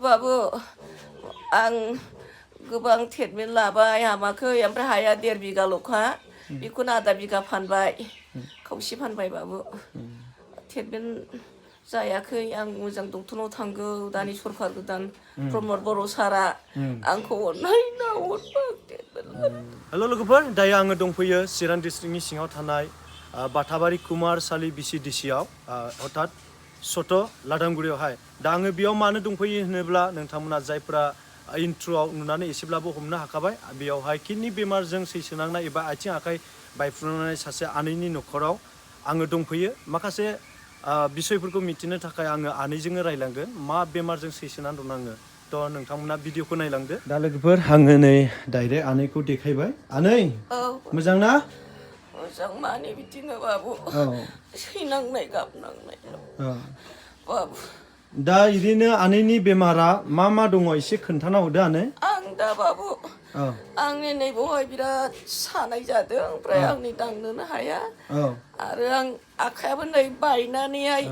बाबु आं गोबां ट्रिटमेन्ट लाबाय हामाखै ओमफ्राय हाया 1.5 बिगाल'खा बेखौनो आधा बिगा फानबाय खावसे फानबाय बाबु ट्रिटमेन्ट जायाखै आं मोजां डक्टरनाव थांगौ दानि सरखार गोदान प्रमद बर' सारा आंखौ अननाय ना हेल' लोगोफोर दायो आङो दंफैयो चिरां डिस्ट्रिक्टनि सिङाव थानाय बाटाबारि कुमारसालि VCDC आव अर्थात सट' लादांगुरियावहाय दा आङो बेयाव मानो दंफैयो होनोब्ला नोंथांमोना जायफ्रा इन्ट्र'आव नुनानै एसेब्लाबो हमनो हाखाबाय बेयावहाय किडनि बेमारजों सैसोनांनाय एबा आथिं आखाइ बायफ्रुनाय सासे आनैनि न'खराव आङो दंफैयो माखासे बिसयफोरखौ मिथिनो थाखाय आङो आनैजोंनो रायलांगोन मा बेमारजों सैसोनानै दं आङो थ' नोंथांमोना भिडिअखौ नायलांदो दा लोगोफोर आङो नै डाइरेक्ट आनैखौ देखायबाय आनै मोजां ना मोजां माने बिदिनो बाबु सैनांनाय गाबनांनाय बाबु दा इदिनो आनैनि बेमारा मा मा दङ एसे खोन्थाना हरदो आनै आं दा बाबु आंनि नै बहाय बिराद सानाय जादों ओमफ्राय आंनि दांनोनो हाया आरो आं आखायाबो नै बायनानैहाय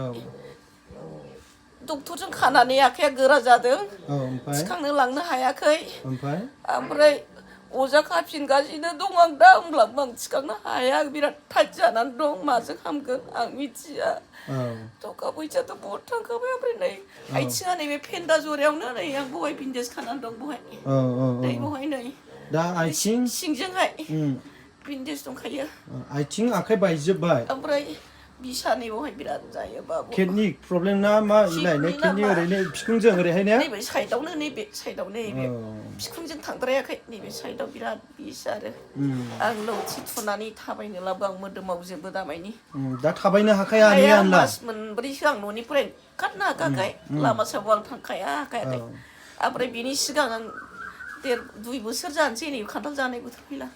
डक्टरजों खानानै आखाया गोरा जादों थिखांनो लांनो हायाखै ओमफ्राय अजा खाफिनगासिनो दं आं दा होमब्लाबो आं थिखांनो हाया बिराद टाइट जानानै दं माजों हामगोन आं मिथिया थाखा फैसाथ' बहुद थांखाबाय ओमफ्राय नै आथिङा नैबे फेन्दा जरायावनो नै आं बहाय बिन्देज खानानै दं बहाय नै बहाय नै दा आथिं सिंजोंहाय बिन्देज दंखायो आथिं आखाइ बायजोब्बाय ओमफ्राय बिसानि बहाय बिराद जायो बाबु किडनि प्रब्लेम ना मा इलाय किडनि ओरैनो बिखुंजों ओरैहाय ने नैबे साइडआवनो नैबे साइडआव नैबे बिखुंजों थांद्रायाखै नैबे साइडआव बिराद बिस आरो आं लौथि थुनानै थाबायनोलाबो आं मोदोमाव जोबो दामायनि दा थाबायनो हाखाया आनैया होनला मास मोनब्रैसो आं न'निफ्राय ओंखारनो हाखायाखै लामा सामायाव आं थांखाया हाखायाखै ओमफ्राय बिनि सिगां आं 2 बोसोर जानोसै नै खान्थाल जानाय बोथोर फैला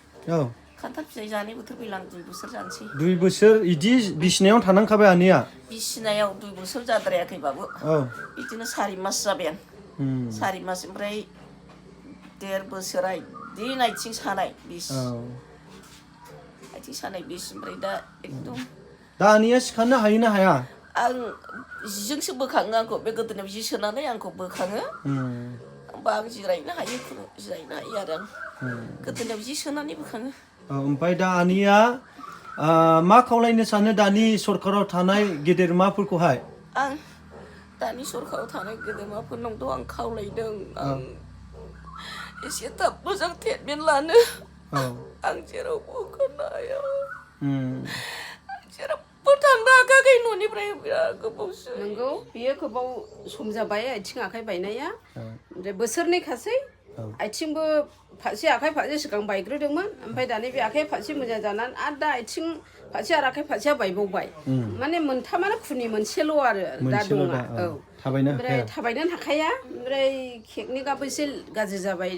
खान्थाल फिथाइ जानाय बोथोर फैला 2 बोसोर जानोसै 2 बोसोर इदि बिसिनायाव थानांखाबाय आनैया बिसिनायाव 2 बोसोर जाद्रायाखै बाबु बिदिनो 4 मास जाबाय आं 4 मास ओमफ्राय 1.5 बोसोर दिन आथिं सानाय बिस आथिं सानाय बिस ओमफ्राय दा एकदम दा आनैया सिखारनो हायो ना हाया आं जिजोंसो बोखाङो आंखौ बे गोदोनायाव जि सोनानै आंखौ बोखाङो होमबा आं जिरायनो हायो जिरायनो हायो आरो आं गोदोनायाव जि सोनानै बोखाङो ओमफ्राय दा आनैया मा खावलायनो सानो दानि सरकाराव थानाय गेदेरमाफोरखौहाय आं दानि सरकाराव थानाय गेदेरमाफोरनावथ' आं खावलायदों आं एसे थाब मोजां ट्रिटमेन्ट लानो आं जेरावबो ओंखारनो हाया जेरावबो थांनो हाखायाखै न'निफ्राय बिराद गोबावसै नंगौ बियो गोबाव सम जाबाय आथिं आखाइ बायनाया ओमफ्राय बोसोरनै खासै आथिंबो फारसे आखाइ फारसे सिगां बायग्रोदोंमोन ओमफ्राय दानि बे आखाइ फारसे मोजां जानानै आरो दा आथिं फारसे आरो आखाइ फारसेया बायबावबाय माने मोनथामानो खुनि मोनसेल' आरो दा दङ ओमफ्राय थाबायनोनो हाखाया ओमफ्राय केकनिकाबो एसे गाज्रि जाबाय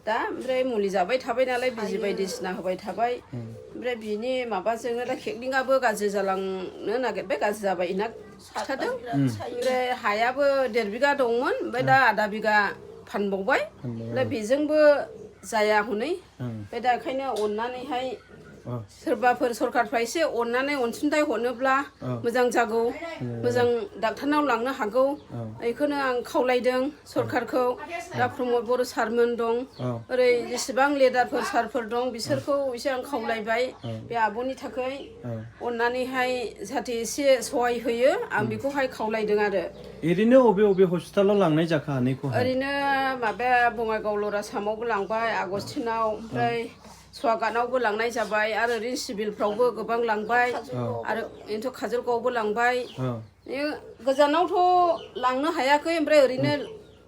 दा ओमफ्राय मुलि जाबाय थाबाय नालाय बिजि बायदिसिना होबाय थाबाय ओमफ्राय बिनि माबाजोंनो दा केकनिकाबो गाज्रि जालांनो नागिरबाय गाज्रि जाबाय होनना खिथादों ओमफ्राय हायाबो 1.5 बिगा दंमोन ओमफ्राय दा आधा बिगा फानबावबाय ओमफ्राय बेजोंबो जाया हनै ओमफ्राय दा ओंखायनो अननानैहाय सोरबाफोर सरकारफ्रा एसे अननानै अनसुंथाइ हरनोब्ला मोजां जागौ मोजां डाक्टारनाव लांनो हागौ बेखौनो आं खावलायदों सरकारखौ दा प्रमद बर' सारमोन दं ओरै जेसेबां लिडारफोर सारफोर दं बिसोरखौ एसे आं खावलायबाय बे आब'नि थाखाय अननानैहाय जाहाथे एसे सहाय होयो आं बेखौहाय खावलायदों आरो ओरैनो अबे हस्पिटालाव लांनाय जाखो आनैखौहाय ओरैनो माबाया बङाइगाव लरा सामावबो लांबाय आगस्टिनाव ओमफ्राय स्वागातावबो लांनाय जाबाय आरो ओरैनो सिभिलफ्रावबो गोबां लांबाय आरो बेनोथ' काजलगावआवबो लांबाय गोजानावथ' लांनो हायाखै ओमफ्राय ओरैनो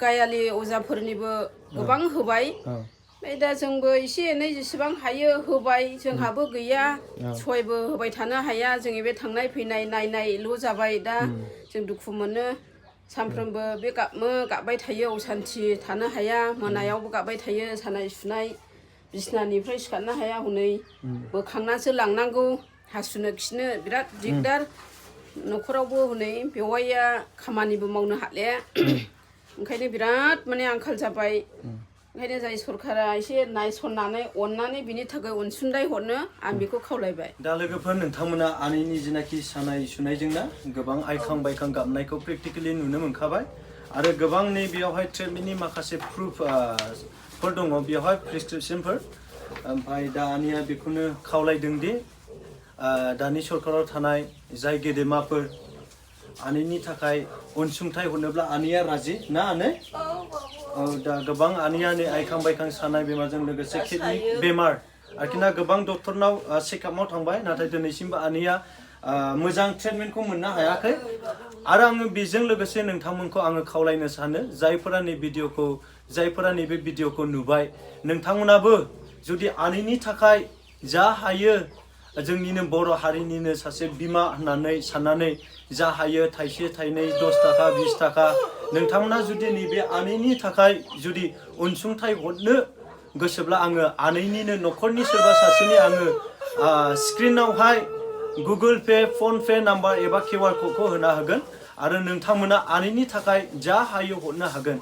गायालि अजाफोरनिबो गोबां होबाय ओमफ्राय दा जोंबो एसे एनै जेसेबां हायो होबाय जोंहाबो गैया सहायबो होबाय थानो हाया जोंनि बे थांनाय फैनाय नायनायल' जाबाय दा जों दुखु मोनो सानफ्रोमबो बे गाबबाय थायो असान्थि थानो हाया मोनायावबो गाबबाय थायो सानाय सुनाय बिसनानिफ्राय सिखारनो हाया हनै बोखांनासो लांनांगौ हासुनो खिनो बिराद दिगदार न'खरावबो हनै बेवाइया खामानिबो मावनो हाले ओंखायनो बिराद माने आंखाल जाबाय ओंखायनो जाय सरकारा एसे नायसननानै अननानै बिनि थाखाय अनसुंथाइ हरनो आं बेखौ खावलायबाय दा लोगोफोर नोंथांमोना आनैनि जेनाखि सानाय सुनायजोंना गोबां आइखां बायखां गाबनायखौ प्रेक्टिकेलि नुनो मोनखाबाय आरो गोबां नै बेयावहाय ट्रिटमेन्टनि माखासे प्रुफफोर दङ बेयावहाय प्रेसक्रिपसनफोर ओमफ्राय दा आनैया बेखौनो खावलायदों दि दानि सरकाराव थानाय जाय गेदेमाफोर आनैनि थाखाय अनसुंथाइ हरनोब्ला आनैया राजि ना आनै दा गोबां आनैया नै आइखां बायखां सानाय बेमारजों लोगोसे किडनि बेमार आरोखि ना गोबां डक्टरनाव चेकआपआव थांबाय नाथाय दिनैसिमबो आनैया मोजां ट्रिटमेन्टखौ मोननो हायाखै आरो आङो बेजों लोगोसे नोंथांमोनखौ आङो खावलायनो सानो जायफोरा नैबे भिडिअखौ नुबाय नोंथांमोनाबो जुदि आनैनि थाखाय जा हायो जोंनिनो बर' हारिनिनो सासे बिमा होननानै साननानै जा हायो थाइसे थाइनै 10 थाखा 20 थाखा नोंथांमोना जुदि नैबे आनैनि थाखाय जुदि अनसुंथाइ हरनो गोसोब्ला आङो आनैनिनो न'खरनि सोरबा सासेनि आङो स्क्रिनावहाय Google Pay PhonePe number एबा QR क'डखौ होना होगोन आरो नोंथांमोना आनैनि थाखाय जा हायो हरनो हागोन